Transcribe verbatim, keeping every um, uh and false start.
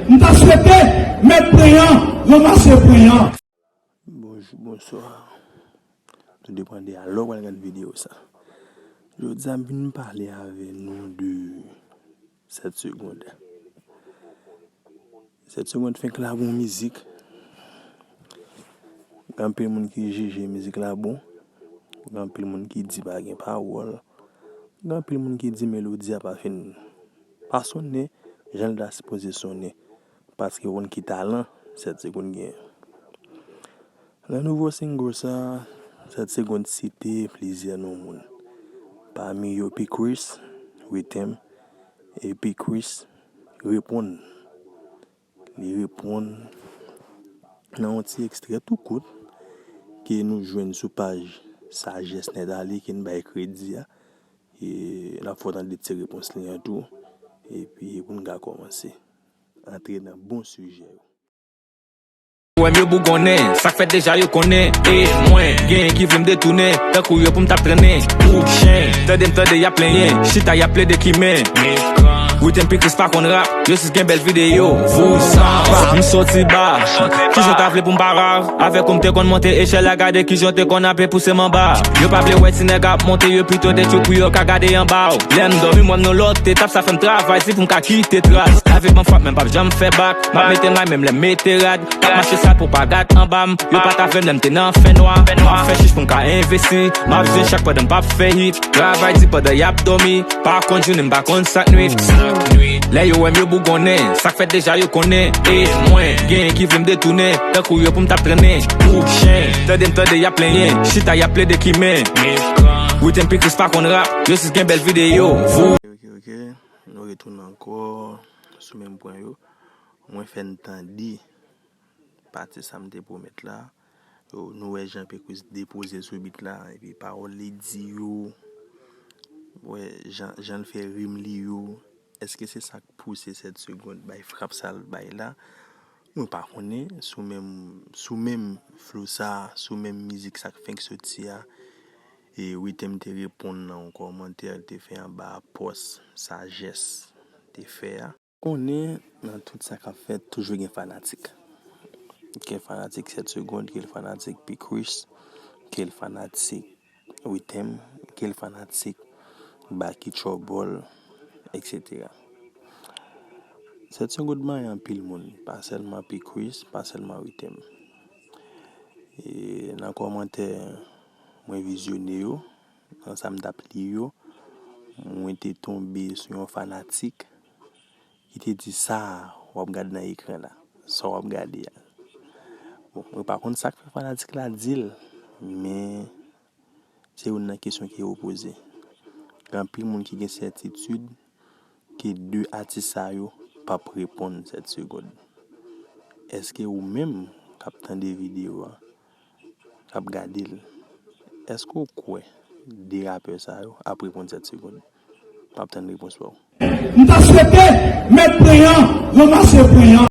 M ta swete mèt pwen an ranmase pwen an. Bonjou, bonswa. Tou depann de alè w pral gade videyo sa. Jodi a, m vin pale avè nou de Sèt Segond. Sèt Segond fenk lage yon mizik. Gen anpil moun ki jije mizik la bon. Gen anpil moun ki di pa gen pawòl. Gen anpil moun ki di melodi a pa fin, pa sonnen jan l ta sipoze sonnen, paske w konn ki talan Sèt Segond genyen. Nan nouvo single sa, Sèt Segond site plizyè non moun. Pami yo P-Chris, Rhythm, e P-Chris reponn. Li reponn nan yon ti ekstrè tou kout ke nou jwenn sou paj Sajès Nèt Ale ke n bay kredi a. E n ap fè w tande ti repons li an tou. Epi pou n ka kòmanse antre nan bon sijè yo. Ou wè m yo bougonnen, sa k fèt deja yo konnen. E mwen, gen ki vle m detounen, tankou yo pou m t ap trennen. Bout chen, tande m tande y ap plenyen, chita y ap plede kimen. Rhythm P-Chris pa konn rap, yo sis gen bèl videyo. Vouzan, m soti ba, kijan w ta vle pou m pa rav? Avèk ou m te konn monte echèl la, gade kijan w te konn ape pouse m anba. Yo pa vle wè ti nèg ap monte, yo pito detwi pou yo ka gade anba w. Lè m dòmi, m wè m nan lòt etap, sa fè m travay di pou m ka kite tras. Lavi ban frap, men m p ap janm fè bak. M ap mete may, menm lè m mete rad. K ap mache sal pou pa gad anba m. Yo pa t avè m lè m te nan fènwa. M ap fè chich pou m ka envesti. M ap jwenn chak pandan m p ap fè hit. Travay di pandan y ap dòmi. Pa konn jounen, m pa konn sa k nwit. Lè yo wè m, yo bougonnen. Sa k fèt deja, yo konnen. E mwen, gen ki vle m detounen. Tankou yo pou m t ap trennen. Bout chen, tande m tande y ap plenyen. Chita y ap plede kimen. Rhythm P-Chris pa konn rap. Yo sis gen bèl videyo. Vou. Ok, ok, ok. Nou retounen ankò sou menm pwen yo. Mwen fè n tande pati sa m te pwomèt la. Yo, nou wè jan P-Chris depoze sou bit la, epi pawòl li di yo, wè jan, jan l fè rim li yo. Èske se sa k pouse Sèt Segond bay frap sa l bay la? Mwen pa konnen, sou menm, sou menm flow sa, sou menm mizik sa k fenk soti a, e Rhythm te reponn nan yon kòmantè l te fè anba pòs Sajès te fè a. Konnen nan tout sa k ap fèt, toujou gen fanatik. Ke l fanatik Sèt Segond, ke l fanatik P-Chris, ke l fanatik Rhythm, ke l fanatik Baky Trouble, etsetera. Sèt Segond manyen anpil moun, pa sèlman P-Chris, pa sèlman Rhythm. E nan kòmantè mwen vizyone yo, nan sa m t ap li yo, mwen te tonbe sou yon fanatik ki te di sa w ap gade nan ekran la, sa w ap gade a. Bon, mwen pa konn sa k fè fanatik la di l, men se youn nan kesyon ke yo poze. Gen anpil moun ki gen sètitid ke de atis sa yo p ap reponn Sèt Segond. Èske ou menm k ap tande videyo a, k ap gade l, èske w kwè de rapè sa yo ap reponn Sèt Segond? M ap tann repons pa w. M ta swete mèt pwen an ranmase pwen an.